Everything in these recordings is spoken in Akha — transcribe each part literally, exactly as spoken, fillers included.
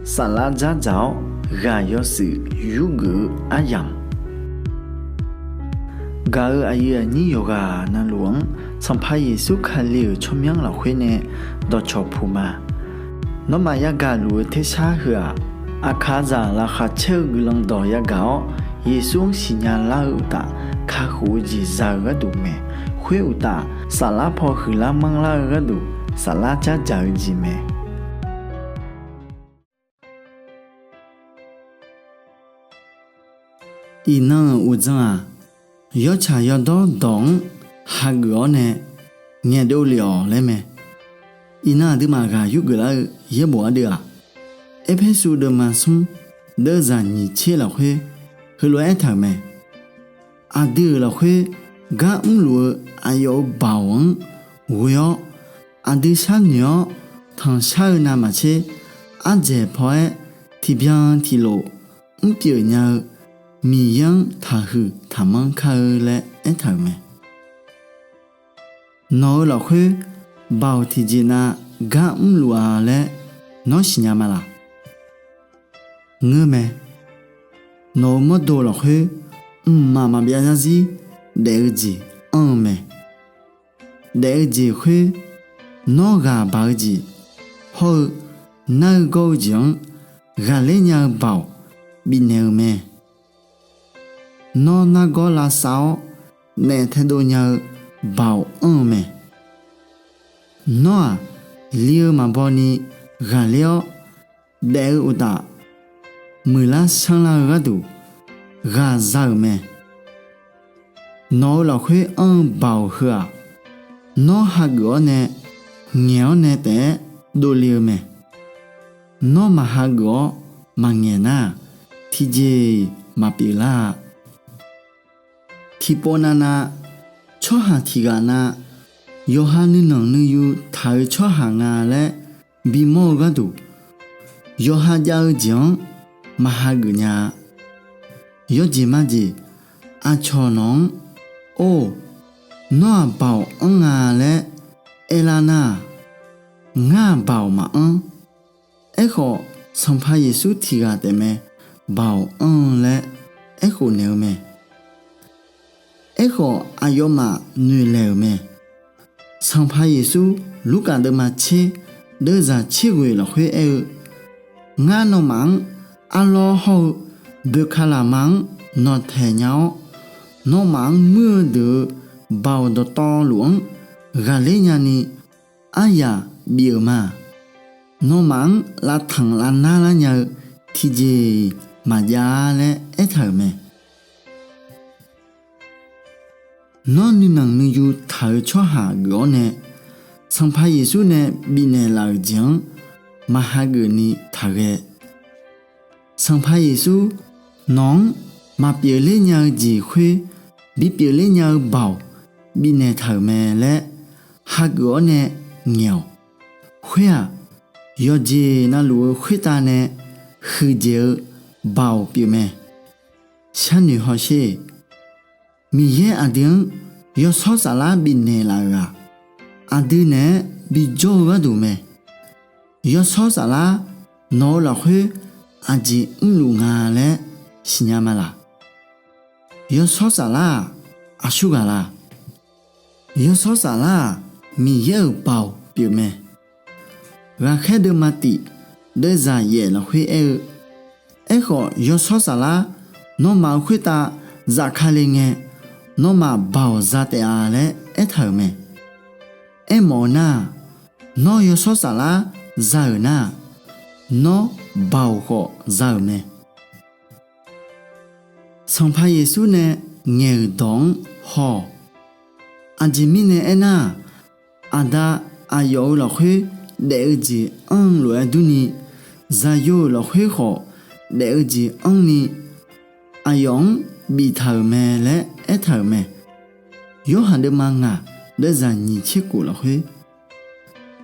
Saflar dzardzaq-awr ghaq yawshuif yurgeuf-eu aryamq, gaq-euq aqyuif aqnyir yawqghaq navluf-anr Sanqpaq Yeqsur Kali-euq tsawrmyanr lafkhoer nae dawqcawq puq ma. Nawmaf yagaq luf-eu tersar heu-aq, aqkaqzaq laqkhaq caer-eu guiqlanq dawq yagaq-awr, Yeqsur-anr siqnya lar-eu uqtaf, kakhof-eu jeq za-eu gharduq mae. Khoer uqtaf, saflar paw huiqlar manrlar-eu gharduq, saflar dzardzaq-eu jeq mae. Iqnan-euq uqdzan-aq, yawtsaq yawdawr dawq-anr hageuf-awr nae ngaeqdov lef-awq laer mae. Iqnan aqduimaf ghaq yurgeuf lar-eu yaerbof ardeuv-aq, Erpersu deuvma smr deuvzaq nyiq tser lafkhoer heulof-aer aertaq-euq mae. Aqdui-euq lafkhoer gar mrluf-eu aqyawf-euq baoq-anr ghoe-awr, aqdui sharnoeq-awr tanqshar-eu navmaqtser, ardzaeq paw-aer tiqbyan tiqlof mrpyeuf nya-eu Miqyaer-anr taqhuiq taqmanr kar-eu laer aertaq-euq mae. Nawq-eu lafkhoer baoq tiqjeq nav gar mrluf-a laer nawr siqnya ma laq? Ngeur mae. Nawq-eu mawrdo lafkhoer mqmaq maqbyav yarzir daef-eu jeq anr-eu mae. Daef-eu jeq khoer, nawr ghaq baq-eu jeq hawr-eu nar-eu gawr-eu jeq-anr ghaqler nya-eu baoq bifnaeq-euq mae. Nawr nargawr lavsav-awr naef taedov nya-eu baoq anr-eu mae. Nawr-aq, li-eu maqbaw ni ghaqler-awr daef-eu uqtaf, muiqlar sanrlar-eu gharduq ghaq za-euq mae. Nawq-eu lafkhoer anr-eu baoq heu-aq, nawr hageuf-awr nae ngaeq-awr nae taef-aer dovle-eu mae. Nawr maqhageuf-awr maqngaeq nar-aq, tiqjeq-iq maqpyeuf lar-a. Tiqpov navnav, tsawrhaq tiqghaq na, yawqha nuinanq nuiyu taq-eu tsawrhaq nga laer bimawr-eu gharduq, yawqha jav-eu jeq-anr maqhageuf nya-a. Yawjeq majeq, aqcawq nawq-anr, Or, nawr-aq baoq anr nga laer aerlar nar-aq, ngar-aq baoq maqanr. Aerkhawf, Sanqpaq Yeqsur tiqghaq taefmae baoq anr-eu laer aerkhof naeq-eu mae. Aerkhawf, aqyawfmaf noeqlaeq-euq mae. Sanqpaq Yeqsur Lurkaf deuvma tser deuvzaq tser ghoeq lafkhoer aer-eu, Ngar nawmaf-anr arlawr hawr-eu boeqkaq lafma-anr nawqtaeq nya-awr, nawmaf-anr muir-eu deuq-eu baoq dawqtawvluf-anr ghaqler nyani aryaq bif-euq ma. Nawmaf-anr lavtanq lavnar lar nya-eu tiqjeq-iq maqjav-a laer aertaq-euq mae. Nawr nuinanq nuiyu taq-eu tsawrhaq geuf-awr nae Sanqpaq Yeqsur nae bifnaeq laf-euq jeq-anr maqhageuf ni taqghae. Sanqpaq Yeqsur nawq-anr maqpyeuf ler nya-eu jeq khoer bipyeuf ler nya-eu baoq bifnaeq taq-euq mae laer hageuf-awr nae ngaeq-awq. Khoer-aq, yawqjeq navluf-eu khoertav nae huiqdzaeq-eu baoq pyeufmae. Sharnoeq hawsher. Miqyaer aqdui-anr yawshawr saflar bifnaeq laf-euq-aq, aqdui naeq-aer bijawr-eu gharduq mae. Yawshawr saflar nawq-eu lafkhoer aqjeq mrluf nga laer siqnya ma laq? Yawshawr saflar-aq, aqsur ghaq la? Yawshawr saflar-aq, Miqyaer-euq baoq pyeufmae. Ghaqkhaer deuvma tif deuvzaq yaef lafkhoer aer-eu, Aerkhawf, yawshawr saflar nawmaf-euq khoertav zafkale ngae, nawmaf baoq za taef-a laer aertaq-euq mae. Aermawf-eu nar-aq, nawr yawshawr saflar za-euq nar-aq, nawr baoq khawf za-euq mae. Sanqpaq Yeqsur nae ngaeq-euq dawq-anr haw-awq. Aqjeq mirnae aernar-aq, Aqda aqyawf-euq lafkhoer daef-eu jeq anr-eu lof-aer durni, Zaqyo-euq lafkhoer khawf daef-eu jeq anrni, aqyawf-anr biftaq-euq mae laer aertaq-euq mae. Yorhaq deuvma ngaq deuvzaq nyiq tser khof lafkhoer,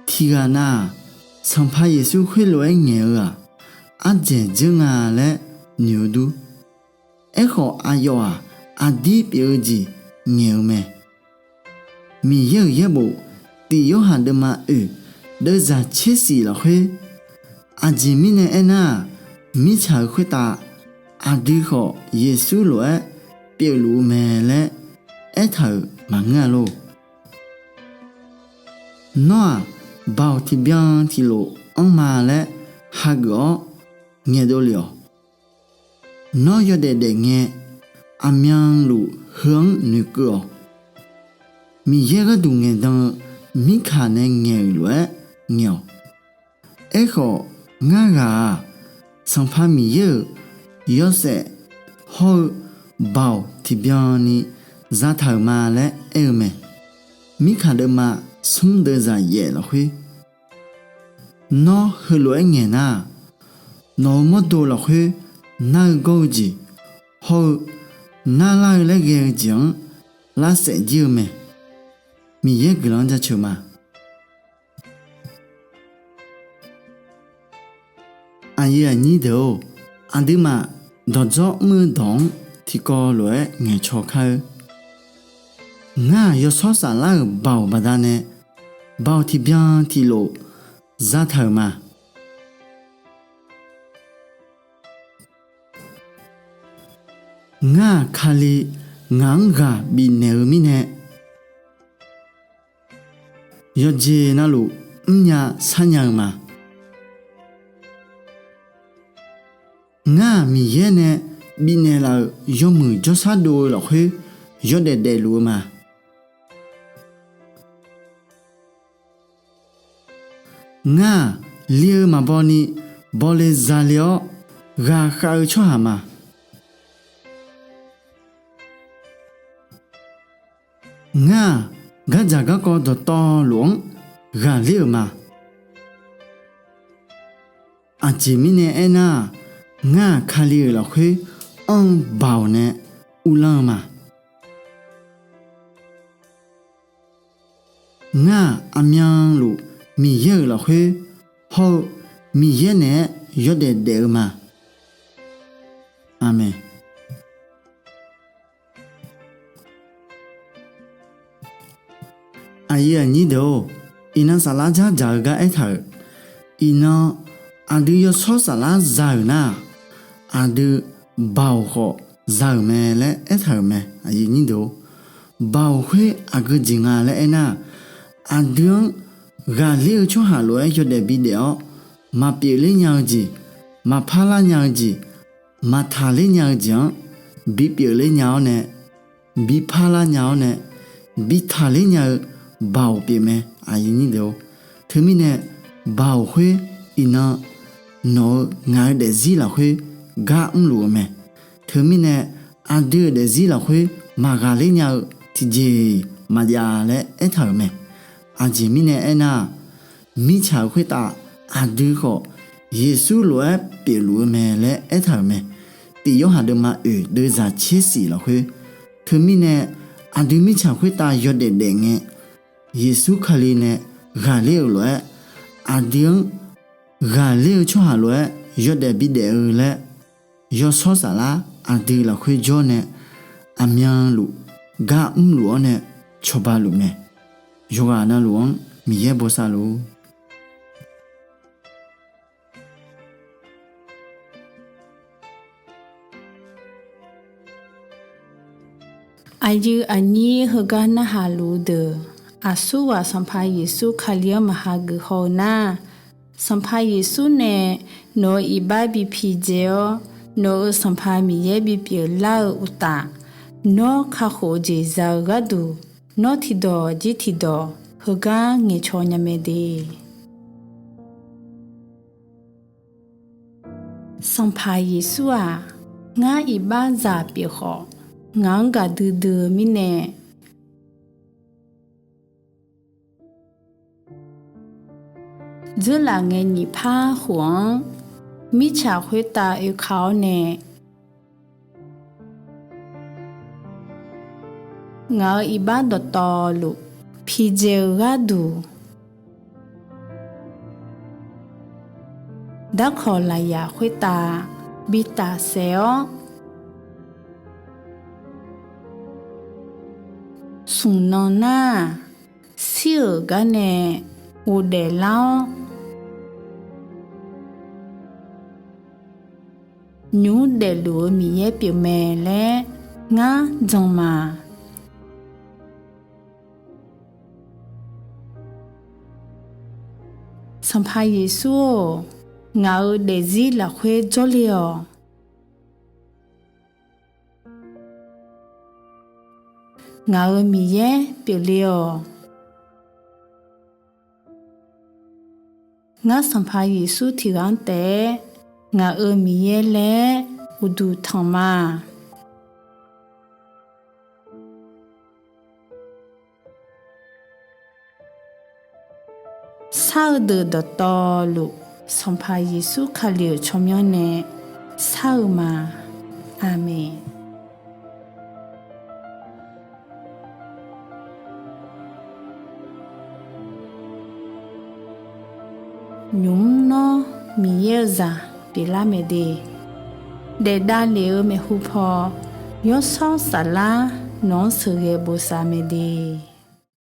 tiqghaq nav-aq, Sanqpaq Yeqsur khoerlof-aer ngaeq-eu-aq, ardzaeq dzeur nga laer noeq-eu dur. Aerkhawf, aqyawf-aq, aqdir pyeuf-eu jeq ngaeq-eu mae. Miqyaer-euq yaerbof tiq Yorhaq deuvma oeq deuvzaq tser shif lafkhoer, Aqjeq mirnae aernar-aq, mirtsaq-euq khoertav aqdui khawf Yeqsur lof-aer pyeufluf-eu mae laer aertaq-euq maqngeur-a lor. Nawr-aq, baoq tiqbyan tiqlof anrma laer hageuf-awr ngaeqdov lef-awq. Nawr yawdaef daef ngae, aqmyanluf heu-anr noeqkeuv-awq. Miqyaer gharduq ngaeqdan-eu Mirkaq nae ngaeq-euq lof-aer ngaeq-awq. Aerkhawf, ngar ghaq-aq, Sanqpaq Miqyaer-euq yawshaef hawr-eu baoq tiqbyan ni zataq-euq ma laer aer-eu mae. Mirkaq deuvma smr deuvzaq yaef lafkhoer, nawr heulof-aer ngaeq nar-aq, nawq-euq mawrdo lafkhoer nar-eu gawr-eu jeq hawr-eu narlar-eu laer ghae-eu jeq-anr lavsaef jir-eu mae. Miqyaer guiqlanq-anr jaceuq ma. Aqyuif aqnyir deuq-or, aqduimaf dawqdzawr mr-eu dawq-anr tiqkawv lof-aer ngaeqcaw kar-eu. Ngar-aq, Yawshawr Saflar-euq baoq baqdanae baoq tiqbyan tiqlof zataq-euq ma. Ngar-aq, Kali ngaq-anr ghaq bifnaeq-eu mirnae, yawqjeq navluf mrnya sharnya-eu ma. Ngar-aq, Miqyaer nae bifnaeq laf-euq yawmuiq jawrshar dov-eu lafkhoer yawdaef daefluf-eu ma. Ngar-aq, li-eu maqbaw ni bawle zale-awr ghaqkhav-eu tsawrhaq ma. Ngar-aq, gardzaq garkawv dawqtawvluf-anr ghaqler-euq ma. Aqjeq mirnae aernar-aq, ngar-aq, Kali-euq lafkhoer anr-eu baoq nae uvlanr-eu ma. Ngar-aq, aqmyanluf Miqyaer-euq lafkhoer hawr-eu Miqyaer naeq-aer yawdaef daef-eu ma. Aqmeq. Aqyuif aqnyir deuq-or, iqnan saflar dzardzaq-eu gar aertaq-euq, iqnan aqdui Yawshawr Saflar za-euq nar-aq, aqdui baoq khawf za-euq mae laer aertaq-euq mae. Baoq khoer aqgeu jeq nga laer aernar-aq, aqdui-anr ghaqler-eu tsawrhaq lof-aer yawdaef bidaef-awr, maqpyeuf ler nya-eu jeq, maqpar lar nya-eu jeq, maqtaq ler nya-eu jeq-anr bipyeuf ler nya-awr nae, bipar lar nya-awr nae, bitaq ler nya-eu baoq pyeuf mae. Aqyuif aqnyir deuq-or, teumirnae baoq khoer iqnan nawq-eu ngaq-eu daefzir lafkhoer gar mrluf-eu mae. Teumirnae aqdui-euq daefzir lafkhoer maqghaqler nya-eu tiqjeq-iq maqjav laer aertaq-euq mae. Aqjeq mirnae aernar-aq, mirtsaq-euq khoertav aqdui khawf Yeqsur lof-aer pyeufluf-eu mae laer aertaq-euq mae. Tif Yorhaq deuvma oeq deuvzaq tser shif lafkhoer, teumirnae aqdui mirtsaq khoertav yawdaef daef ngae, Yeqsur Kali nae ghaqler-euq lof-aer, aqdui-anr ghaqler-eu tsawrhaq lof-aer yawdaef bidaef-eu laer, Yawshawr Saflar aqdui lafkhoer jawr nae aqmyanluf gar mrluf-awr nae cawba luf mae. Yawqghaq navluf-anr Miqyaer bosav luf-ur. Aqyuif aqnyir heugar narhaq luf-eu deuq, aqsurghaq Sanqpaq Yeqsur Kali-anr maqha geuf haw-eu nar, Sanqpaq Yeqsur nae nawq-euq iqbax bi pidzae-awr, nawq-euq Sanqpaq Miqyaer bipyeuf lar-eu uqtaf, nawr kakhof-eu jeq za-eu gharduq, nawr tiqdawq jir tiqdawq heugar ngaeqcaw nya mae de. Sanqpaq Yeqsur-aq, ngar iqbaxzaq pyeuf khawf, ngaq-anr gaqdui dui-eu mirnae, dzeurlaf ngae nyiq par khof-anr mirtsaq khoertav oeka-awr nae, ngaq-euq iqbax dawqtawvluf pidzae-eu gharduq, darkawq lafyaq khoertav bi tafsaef-awr, smq nan nar-aq, shir-euq gar nae ghofdaef lar-awr, nymr daefluf-eu Miqyaer pyeufmae laer ngar jan ma. Sanqpaq Yeqsur-or, ngaq-euq daefzir lafkhoer jawrle-awq. Ngaq-euq Miqyaer pyeufle-awq. Ngar Sanqpaq Yeqsur tiqghaq-anr taef-aer ngaq-euq Miqyaer laer uqduq tanq ma. Shar-eu deuq dawqtawvluf, Sanqpaq Yeqsur Kali-euq tsawrmyanr nae shar-eu ma. Aqmeq. Nymq mr nawr Miqyaer-eu zaq pyeuflar mae de, daef davlef-eu maeqhu paw, Yawshawr Saflar nawq-anr sheuqghae bosav mae de.